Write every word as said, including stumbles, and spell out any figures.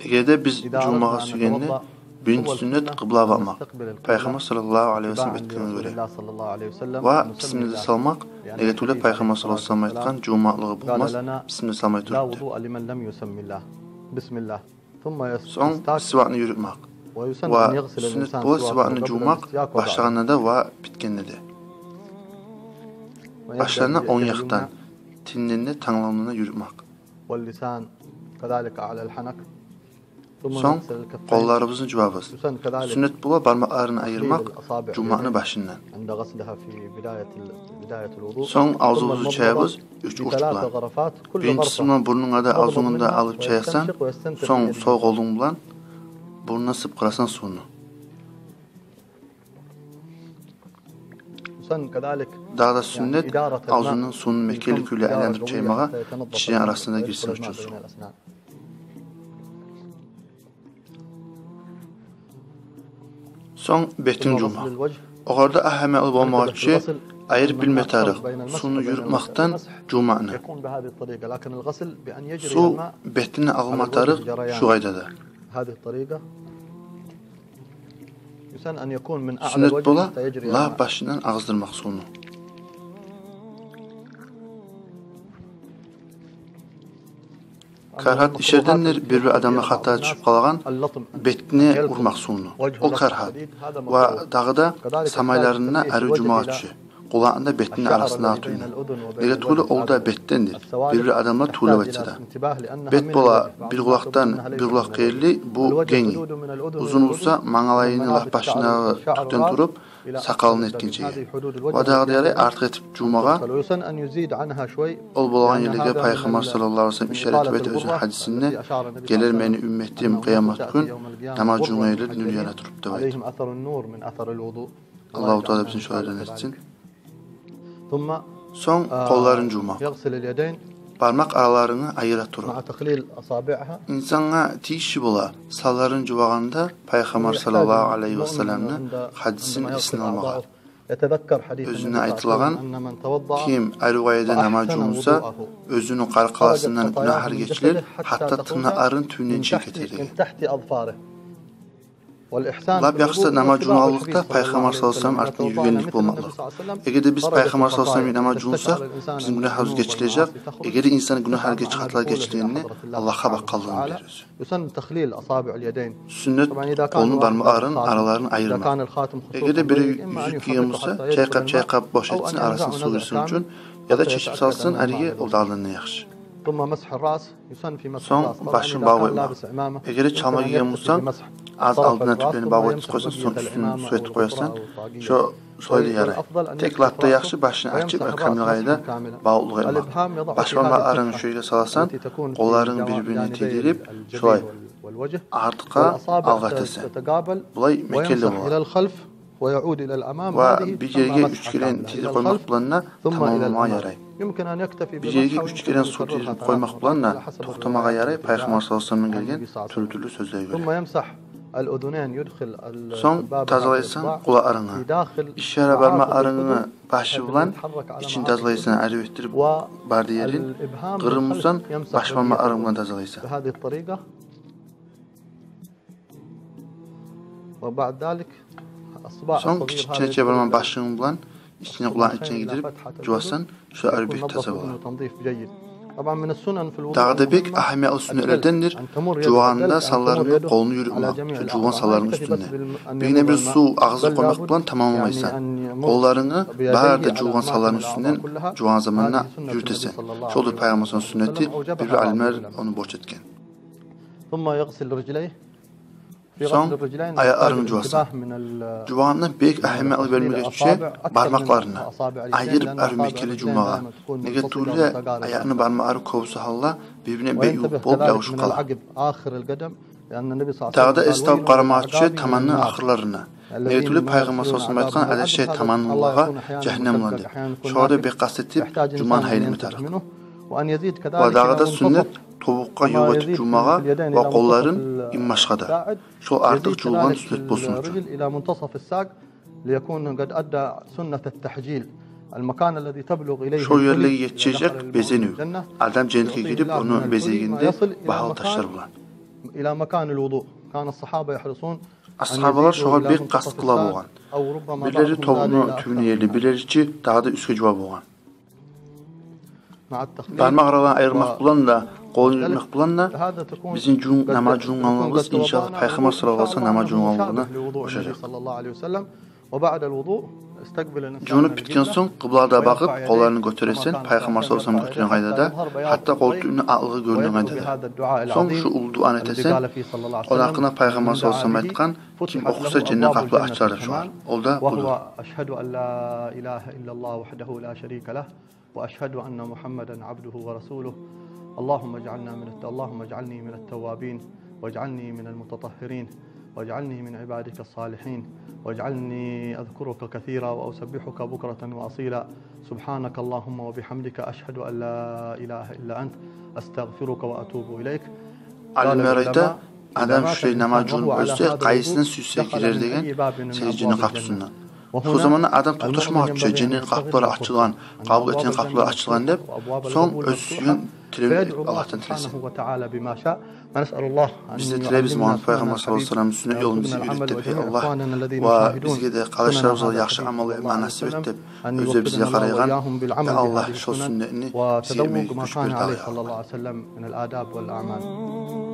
Эгер де биз жувмагъа сюйгенде, биринчи сюннет — къыблагъа бакъмакъ, Пайхаммар саллаллагьу алайгьи ва саллам этгенге гёре. Ва бисмилла салмакъ, неге тюгюл де Пайхаммар саллаллагьу алайгьи ва саллам айтгъан: жувмакълыгъы болмас бисмилла салмай туруп деп. Сонг сивакны юрютмек. Ва сюннет бола сивакны жувмакъ башлагъанда да ва битгенде де. Башларын онг якъдан, тинден де тангларына юрютмек. Сонг къолларыбызны жувабыз. Сюннет бола бармакъларын айырмакъ жувмакъны башындан. Сонг авзубузну чаябыз уьч урт булан. Биринчиси булан бурнунга да, авзунга да алып чаясан, сонг сол къолунг булан бурнуна сыпкъырасан сувну. Дагъы да сюннет авзуну сувну мекенли кюйде айландырып чаймагъа, тишлени арасына гирсин учун сув. Сонг бетин жувмакъ. Огъар да агьамиятлы болмагъа тюше, айырып билме тарыкъ сувну юрютмекден жувмакъны. Сув бетинден алынма тарыкъ шу къайдада. Сюннет бола лап башындан агъыздырмакъ сувну. Карагьат ишлердендир бир-бир адамлар хатагъа тюшюп къалагъан бетине урмакъ сувну. О карагьат. Ва дагъы да самайларына арив жувмагъа тюше. Къулакъны да бетини арасындагъы тюйню. Неге тюгюл де ол да бетдендир, бир-бир адамлар тюгюл деп айтса да. Бет бола бир къулакъдан бир къулакъгъа ерли, бу генги. Узун буса мангалайыны лап башындагъы тюкден туруп сакъалын етгинчеге. Ва дагъы да ярай артыкъ этип жувмагъа. Ол болагъан ерлеге Пайхаммар саллаллагьу алайгьи ва саллам ишара этип айта оьзюню гьадисинде: «Гелер мени уьмметим къыямат гюн намаз жувгъан ерлер нюр яна туруп», — деп айта. Аллагьу Таала бизин шолардан этсин. Сонг къолларын жувмакъ. Бармакъ араларынгны айыра туруп. Инсангъа тийишли бола санларын жувагъанда Пайхаммар саллаллагьу алайгьи ва салламны гьадисин эсине алмагъа. Оьзюне айтылагъан: ким арив къайдада намаз жувунса, оьзюню къаркъарасындан гюнагьлар гечилир, гьатта тырнакъларын тюбюне ченге гетер деген. Лап яхшысы намаз жувуналлыкъда Пайхаммар саллаллагьу алайгьи ва саллам артындан юрюгенлик болмакълыкъ. Эгер де биз Пайхаммар саллаллагьу алайгьи ва саллам намаз жувунсакъ, бизин гюнагьларыбыз гечилежек. Эгер де инсан гюнагьлар гечип, хаталар гечилгенде, Аллагьгъа бакъгъанлыгъын билир оьзю. Сюннет къолну бармакъларын араларын айырмакъ. Эгер де бири юзюк гийген буса, чайкъап-чайкъап бош этсин, арасына сув гирсин учун, яда чечип салсын, гьариге ол да алдан да яхшы. Сонг башын багъып этмек. Эгер де чалма гийген бусанг, аз алдына тюплени багъып этип къойсанг, сонг уьстюн сув этип къоясан. Шо, шолай да ярай. Тек лап да яхшы башын ачып, камил къайдада багъып этмек. Баш бармакъларынгны шо ерге саласан, къолларынгны бир-бирине тийдирип, шолай артгъа, алгъа этесен. Булай мекенли бола. Ва бир ерге уьч керен тийдирип къоймакъ булан да тамамламагъа ярай. Бир ерге уьч керен сув тийдирип къоймакъ булан да токътамагъа ярай Пайхаммар саллаллагьу алайгьи ва салламдан гелген тюрлю-тюрлю сёзлеге гёре. Сонг тазалайсан къулакъларынгны. Ишара бармакъларынгны башы булан ичин тазалайсан, арив этдирип бары да ерин. Къырын бусанг, баш бармакъларынг булан тазалайсан. Сонг кичкенече бармакъ башынг булан ичине, къулакъны ичине гийдирип жувасан, шо арив бек таза бола. Дагъы да бек агьамиятлы сюннетлердендир жувагъанда санларынгны, къолунгну юрютмек, шо жувгъан санларынгны уьстюнде. Биргине бир сув агъызгъа къоймакъ булан тамамламайсан. Къолларынгны бары да жувгъан санларынгны уьстюнден жувгъан заманда юрютесен. Шолдур Пайхаммарны сюннети, бир-бир алимлер ону борч этген. Сонг аякъларынгны жувасан. Жувагъанда бек агьамиятлы бермеге тюше бармакъларына, айырып арив мекенли жувмагъа. Неге тюгюл де аякъны бармакълары кёбюсю гьалда бир-бирине бек ювукъ болуп ябушуп къала. Дагъы да эс тапып къарамагъа тюше таманны ахырларына. Неге тюгюл де Пайхаммар саллаллагьу алайгьи ва саллам айтгъан: «Адашай таманлылагъа жагьаннем булан», — деп. Шогъар да бек къаст этип жувмагъан гьайын этме тарыкъ. Ва дагъы да сюннет тобукъгъа ювукъ этип жувмагъа ва къолларын инбашгъа да. Шо артыкъ жувулгъан сюннет болсун учун. Шо ерлеге етишежек безенив, адам женнетге гирип, ону безегенде багьалы ташлар булан. إلى مكان الوضوء. كان الصحابة يحرصون أن يزيدوا إلى منتصف الساق، أو ربما بعضهم زاد إلى أكثر من ذلك. Бирлери тобуну тюбюне ерли, бирлери чи дагъы да уьстге жува болгъан. مع التخليل. Бармакъларын айырмакъ булан да, къолун ювмакъ булан да, بزин жувун-, намаз жувунгъанлыгъыбыз, иншаллагь, Пайхаммар саллаллагьу алайгьи ва саллам намаз жувунгъанлыгъына ошажакъ. Жувунуп битген сонг, къыблагъа бакъып, къолларын гётересен, Пайхаммар саллаллагьу алайгьи ва саллам гётерген къайдада, гьатта къол тюбюню акълыгъы гёрюнген къайдада. Сонг шу уллу дуаны этесен, ону гьакъында Пайхаммар саллаллагьу алайгьи ва саллам айтгъан: «Ким охуса, женнет къапулары ачылар», — деп шогъар. Ол да будур. أشهد أن لا إله إلا الله وحده لا شريك له، وأشهد أن محمدا عبده ورسوله. اللهم اجعلنا من الت-، اللهم اجعلني من التوابين، واجعلني من المتطهرين، واجعلني من عبادك الصالحين، واجعلني أذكرك كثيرا وأسبحك بكرة وأصيلا. سبحانك اللهم وبحمدك، أشهد أن لا إله إلا أنت، أستغفرك وأتوب إليك. Алимлер айта, адам шулай намаз жувунуп оьлсе, къайсына сюйсе гирер деген, сегиз женнет къапусундан. Шо заманда адам токъташмагъа тюше, женнет къапулары ачылгъан, къабул этеген къапулары ачылгъан деп, сонг оьзю сюйген тилевню Аллагьдан тилесин. Биз де тилейбиз, Мугьаммат Пайхаммар саллаллагьу алайгьи ва саллам сюннет ёлун бизге уьйрет деп, гьей Аллагь, ва бизге де, къардашларыбызгъа да яхшы амаллар этме насип эт деп, оьзю бизге къарайгъан, гьей Аллагь, шо сюннетни сюймеге гюч бер дагъы, гьей Аллагь.